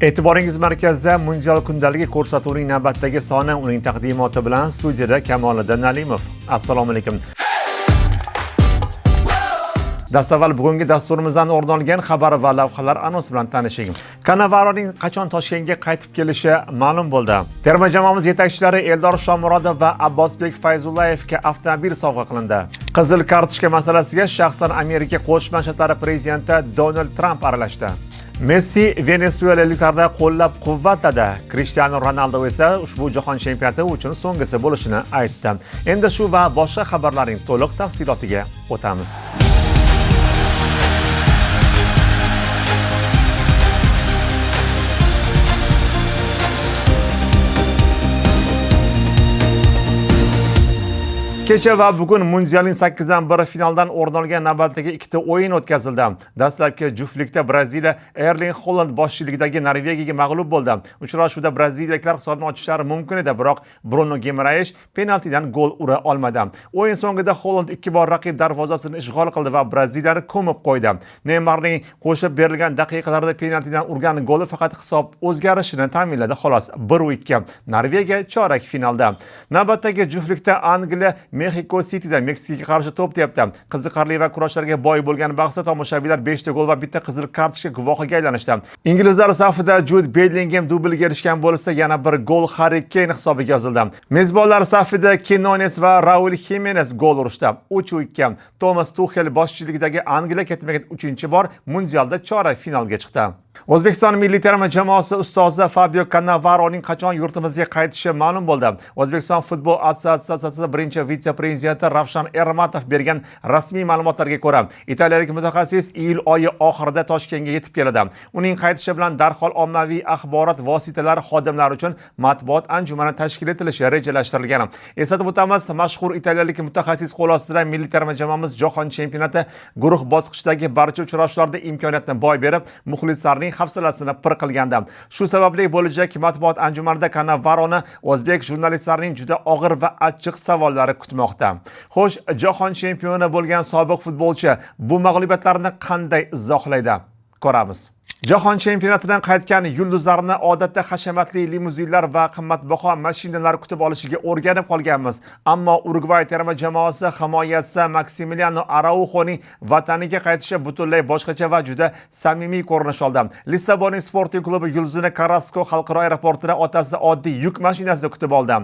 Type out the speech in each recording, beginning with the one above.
E'tiboringiz markazida Mundial kundaligi ko'rsatuvining navbatdagi soni, uning taqdimoti bilan studiyada Kamoliddin Nalimov. Assalomu alaykum. Dastavval bugungi dasturimizdan o'rin olgan xabar va lavhalar anonsi bilan tanishing. Kannavaroning qachon Toshkentga qaytib kelishi ma'lum bo'ldi. Terma jamoamiz yetakchilari Eldor Shomurodov va Abbosbek Fayzullayevga avtomobil sovg'a qilindi. Qizil kartochka masalasiga shaxsan Amerika Qo'shma Shtatlari prezidenti Donald Tramp aralashdi. Messi venesuelaliklarni qo'llab-quvvatladi. Cristiano Ronaldo esa ushbu jahon chempionati uchun so'nggisi bo'lishini aytdi. Endi shu va boshqa xabarlarning to'liq tafsilotiga o'tamiz. Kecha va bugun Mundialning 8-1 finaldan o'rin olgan navbatdagi ikkita o'yin o'tkazildi. Dastlabki juftlikda Braziliya Erling Holand boshchiligidagi Norvegiyaga mag'lub bo'ldi. Uchrashuvda braziliyaliklar hisobni ochishlari mumkin edi, biroq Bruno Gimaraesh penaltidan gol ura olmadi. O'yin so'ngida Holand ikki bor raqib darvozasini ishg'ol qildi va Braziliyani ko'mib qo'ydi. Neymarning qo'shib berilgan daqiqalarda penaltidan urgan goli faqat hisob o'zgarishini ta'minladi, xolos. 1-2. Norvegiya chorak finalda. Navbatdagi juftlikda Angliya Mexiko Cityda Meksikaga qarshi to'p tepdi. Qiziqarli va kurashlarga boy bo'lgan bahsda tomoshabinlar 5 ta gol va bitta qizil kartochka guvohiga aylanishdi. Inglizlar safida Jud Bellingem dublga erishgan bo'lsa, yana bir gol Harri Keyn hisobiga yozildi. Mezbonlar safida Kinones va Raul Ximenes gol urishdi. 3-2. Thomas Tuchel boshchiligidagi Angliya ketma-ket 3-bor Mundialda chorak finalga chiqdi. O'zbekiston milliy terma jamoasi ustozi Fabio Kannavaroning qachon yurtimizga qaytishi ma'lum bo'ldi. O'zbekiston futbol assotsiatsiyasi birinchi vitse-prezidenti Ravshan Ermatov bergan rasmiy ma'lumotlarga ko'ra, italiyalik mutaxassis iyul oyi oxirida Toshkentga yetib keladi. Uning qaytishi bilan darhol ommaviy axborot vositalari xodimlari uchun matbuot anjumani tashkil etilishi rejalashtirilgan. Eslatib o'tamiz, mashhur italiyalik mutaxassis qo'l ostida milliy terma jamoamiz jahon chempionati guruh bosqichidagi barcha uchrashuvlarda imkoniyatni boy berib, muxlislarning hafsalasini pir qilgandi. Shu sababli bo'lajak matbuot anjumanida Kannavaroni o'zbek jurnalistlarining juda og'ir va achchiq savollari kutmoqda. Xo'sh, jahon chempioni bo'lgan sobiq futbolchi bu mag'lubiyatlarni qanday izohlaydi? Ko'ramiz. Jahon chempionatidan qaytgan yulduzlarni odatda hashamatli limuzinlar va qimmatbaho mashinalar kutib olishiga o'rganib qolganmiz. Ammo Urugvay terma jamoasi himoyachisi Maksimiliano Araujoning vataniga qaytishi butunlay boshqacha va juda samimiy ko'rinish oldi. Lissabonning Sporting klubi yulduzini Carrasco xalqaro aeroportida otasi oddiy yuk mashinasida kutib oldi.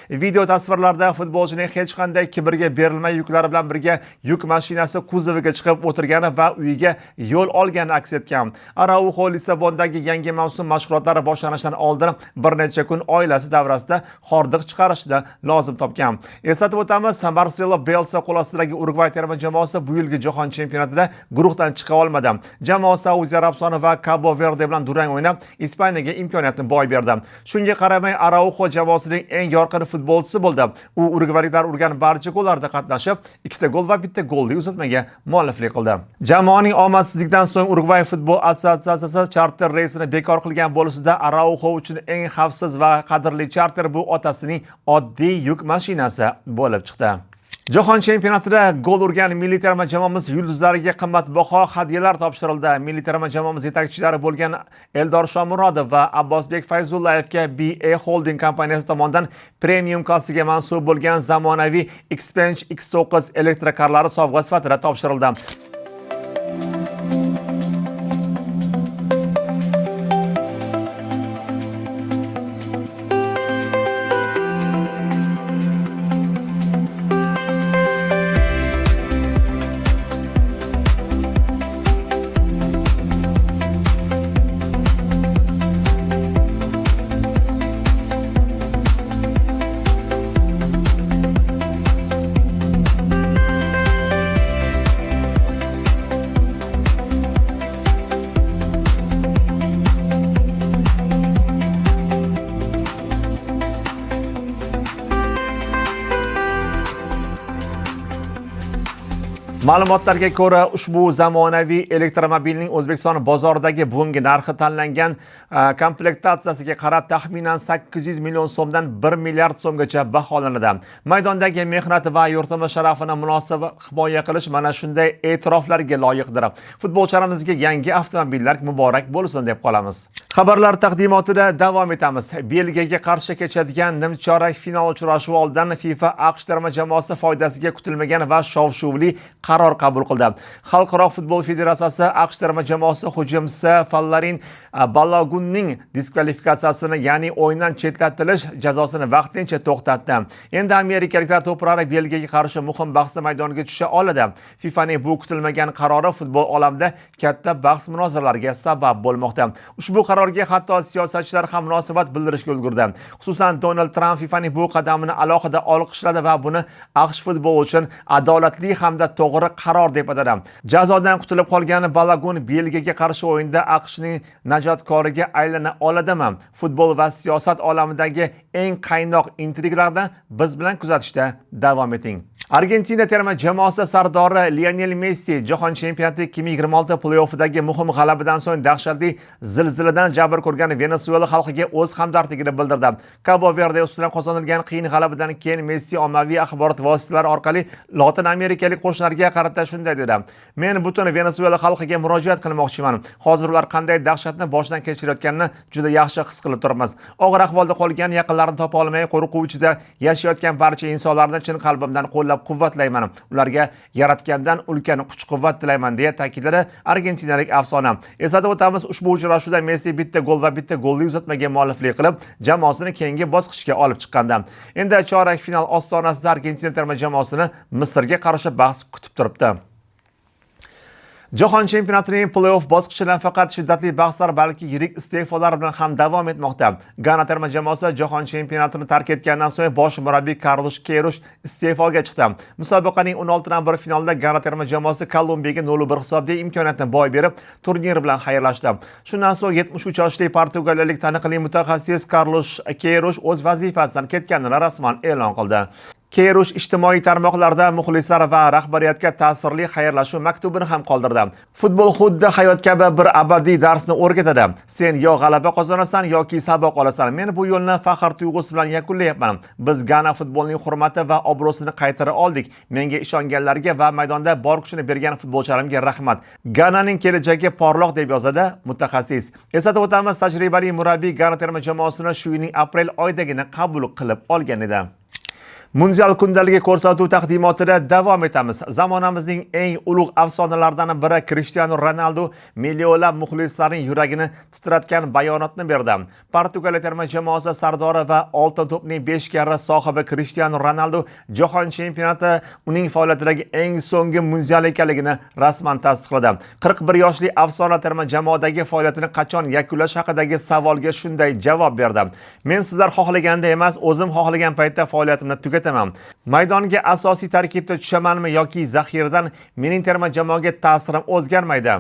Video tasvirlarda futbolchining hech qanday kibrga berilmay yuklari bilan birga yuk mashinasi kuzoviga chiqib o'tirgani va uyiga yo'l olgani aks etgan. Araujo Lissabondagi yangi mavsum mashg'ulotlari boshlanishidan oldin bir necha kun oilasi davrasida hordiq chiqarishni lozim topgan. Eslatib o'tamiz, Marselo Bielsa qo'l ostidagi Urugvay terma jamoasi bu yilgi jahon chempionatida guruhdan chiqa olmadi. Jamoa Saudiya Arabistoni va Cabo Verde bilan durang o'ynab, Ispaniyaga imkoniyatni boy berdi. Shunga qaramay Araujo jamoasining eng yorqin futbolchisi bo'ldi. U urugvayliklar urgan barcha gollarda qatnashib, ikkita gol va bitta golli uzatmaga mualliflik qildi. Jamoaning omadsizlikdan so'ng Urugvay futbol assotsiatsiyasi charter reysini bekor qilgan bo'lishida Araujo uchun eng xavfsiz va qadrli charter bu otasining oddiy yuk mashinasi bo'lib chiqdi. Jahon chempionatida gol urgan milliy terma jamoamiz yulduzlariga qimmatbaho hadyalar topshirildi. Milliy terma jamoamiz yetakchilari bo'lgan Eldor Shomurodov va Abbosbek Fayzullayevga BA Holding kompaniyasi tomonidan premium klassiga mansub bo'lgan zamonaviy Xpeng X9 elektrokarlari sovg'a sifatida topshirildi. Ma'lumotlarga ko'ra, ushbu zamonaviy elektromobilning O'zbekiston bozoridagi bugungi narxi tanlangan komplektatsiyasiga qarab taxminan 800 million so'mdan 1 milliard so'mgacha baholanadi. Maydondagi mehnat va yurtimiz sharafini munosib himoya qilish mana shunday e'tiroflarga loyiqdir. Futbolchilarimizga yangi avtomobillar muborak bo'lsin deb qolamiz. Xabarlar taqdimotida davom etamiz. Belgiyaga qarshi kechadigan nimchorak final uchrashuvi oldidan FIFA AQSh terma jamoasi foydasiga kutilmagan va shov-shuvli qaror qabul qildi. Xalqaro futbol federatsiyasi AQSh terma jamoasi hujumchisi Fallarin Balogunning diskvalifikatsiyasini, ya'ni o'yindan chetlatilish jazosini vaqtincha to'xtatdi. Endi amerikaliklar to'prog'i Belgiyaga qarshi muhim bahsda maydonga tusha oladi. FIFAning bu kutilmagan qarori futbol olamida katta bahs munozaralarga sabab bo'lmoqda. Ushbu qarorga hatto siyosatchilar ham munosabat bildirishga ulgurdi. Xususan, Donald Tramp FIFAning bu qadamini alohida olqishladi va buni AQSh futboli uchun adolatli hamda to'g'ri qaror deb atadi. Jazodan qutulib qolgan Balogun Belgiyaga qarshi o'yinda AQShning najotkoriga aylana oladimi? Futbol va siyosat olamidagi eng qaynoq intrigalarni biz bilan kuzatishda davom eting. Argentina terma jamoasi sardori Lionel Messi Jahon chempionati 2026 play-offidagi muhim g'alabadan so'ng dahshatli zilziladan jabr ko'rgan Venesuela xalqiga o'z hamdardligini bildirdi. Kabo Verde ustidan qozonilgan qiyin g'alabadan keyin Messi ommaviy axborot vositalari orqali Lotin amerikalik qo'shnilarga qarata shunday dedi: "Men butun Venesuela xalqiga murojaat qilmoqchiman. Hozir ular qanday dahshatni boshdan kechirayotganini juda yaxshi his qilib turibmiz. Og'ir ahvolda qolgan, yaqinlarini topa olmay qo'rquv ichida yashayotgan barcha insonlarni chin qalbimdan qo'llab-quvvatlayman. Ularga yaratgandan ulkan kuch-quvvat tilayman", deya ta'kidladi argentinalik afsona. Eslatib o'tamiz, ushbu uchrashuvda Messi bitta gol va bitta golli uzatmaga mualliflik qilib, jamoasini keyingi bosqichga olib chiqqandi. Endi chorak final ostonasida Argentina terma jamoasini Misrga qarshi bahs kutib turibdi. Jahon chempionatining play-off bosqichi nafaqat shiddatli bahslar, balki yirik iste'folar bilan ham davom etmoqda. Gana terma jamoasi jahon chempionatini tark etgandan so'ng bosh murabbiy Karlos Keyrush iste'foga chiqdi. Musobaqaning 16-1 finalida Gana terma jamoasi Kolumbiyaga 0-1 hisobida imkoniyatni boy berib, turnir bilan xayrlashdi. Shundan so'ng 73 yoshli portugaliyalik taniqli mutaxassis Karlos Keyrush o'z vazifasidan ketganini rasman e'lon qildi. Keyrush ijtimoiy tarmoqlarda muxlislar va rahbariyatga ta'sirli xayrlashuv maktubini ham qoldirdi. "Futbol xuddi hayot kabi bir abadiy darsni o'rgatadi. Sen yo g'alaba qozonasan yoki saboq olasan. Men bu yo'lni faxr tuyg'usi bilan yakunlayapman. Biz Gana futbolining hurmati va obro'sini qaytara oldik. Menga ishonganlarga va maydonda bor kuchini bergan futbolchilarimga rahmat. Gananing kelajagi porloq", deb yozadi mutaxassis. Eslatib o'tamiz, tajribali murabbiy Gana terma jamoasini shu yilning aprel oyidagina qabul qilib olgan edi. Mundial kundaligi ko'rsatuv taqdimotida davom etamiz. Zamonamizning eng ulug' afsonalaridan biri Cristiano Ronaldo millionlab muxlislarning yuragini titratgan bayonotni berdi. Portugaliya terma jamoasi sardori va oltin to'pning 5 karra sohibi Cristiano Ronaldo jahon chempionati uning faoliyatidagi eng so'nggi mundial ekanligini rasman tasdiqladi. 41 yoshli afsona terma jamoadagi faoliyatini qachon yakunlash haqidagi savolga shunday javob berdi: "Men sizlar xohlaganda emas, o'zim xohlagan paytda faoliyatimni tugataman. Maydonga asosiy tarkibda tushamanmi yoki zaxiradan, mening terma jamoaga ta'sirim o'zgarmaydi.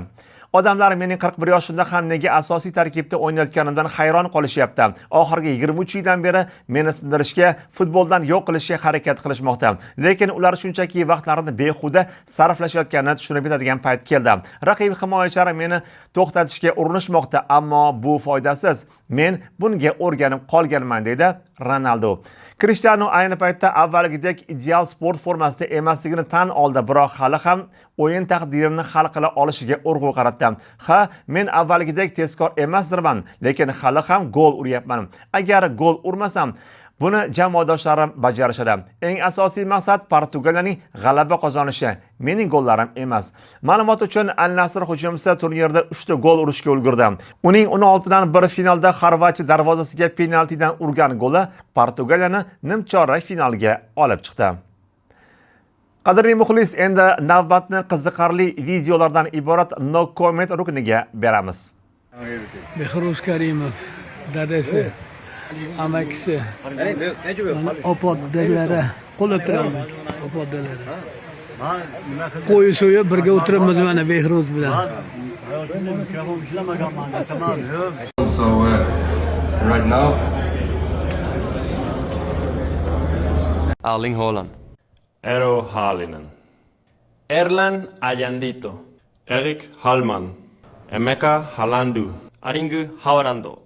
Odamlar mening 41 yoshimda ham nega asosiy tarkibda o'ynayotganimdan hayron qolishyapti. Oxirgi 23 yildan beri meni sindirishga, futboldan yo'q qilishga harakat qilishmoqda. Lekin ular shunchaki vaqtlarini behuda sarflashayotganini tushunib yetadigan payt keldi. Raqib himoyachilari meni to'xtatishga urinishmoqda, ammo bu foydasiz. Men bunga o'rganib qolganman", deydi Ronaldo. Cristiano ayni paytda avvalgidek ideal sport formasida emasligini tan oldi, biroq hali ham o'yin taqdirini hal qila olishiga urg'u qaratdi. "Ha, men avvalgidek tezkor emasdirman, lekin hali ham gol uryapman. Agar gol urmasam, buni jamoadoshlarim bajarishadi. Eng asosiy maqsad Portugaliyaning g'alaba qozonishi, mening gollarim emas." Ma'lumot uchun, Al Nasr hujumchisi turnirda 3 ta gol urishga ulgurdi. Uning 16dan 1 finalda Xorvatiya darvozasiga penaltidan urgan goli Portugaliyani nimchorak finalga olib chiqdi. Qadrli muxlis, endi navbatni qiziqarli videolardan iborat no comment rukniga beramiz. Behruz Karimov dadasi, amakisi, mana opa dadalari qo'l o'ptiramiz, opa dadalari. Qo'y so'yib birga o'tiribmiz mana Behruz bilan. Hayotimda mikrofon ishlamaganman desam ham yo'q. So right now, Erling Haaland. Eero Halinen. Erlan Allandito, Eric Hallman, Emeka Halandu, Aringu Havarando,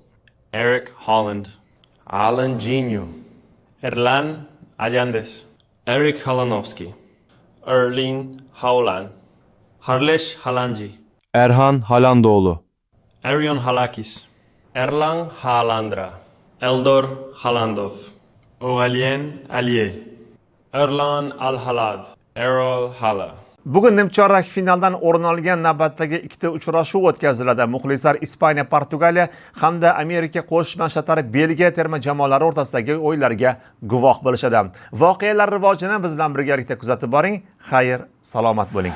Eric Holland, Alan Gino, Erlan Allandes, Eric Halanovsky, Erling Haaland, Harlesh Halanji, Erhan Halandoğlu, Arion Halakis, Erlan Halandra, Eldor Halandov, Aurelien Allier, Erlan Alhalad, Errol Hala. Bugun nimchorak finaldan o'rin olgan navbatdagi ikkita uchrashuv o'tkaziladi. Muxlislar Ispaniya, Portugaliya hamda Amerika Qo'shma Shtatlari, Belgiya terma jamoalari o'rtasidagi o'yinlarga guvoh bo'lishadi. Voqealar rivojini biz bilan birgalikda kuzatib boring. Xayr, salomat bo'ling.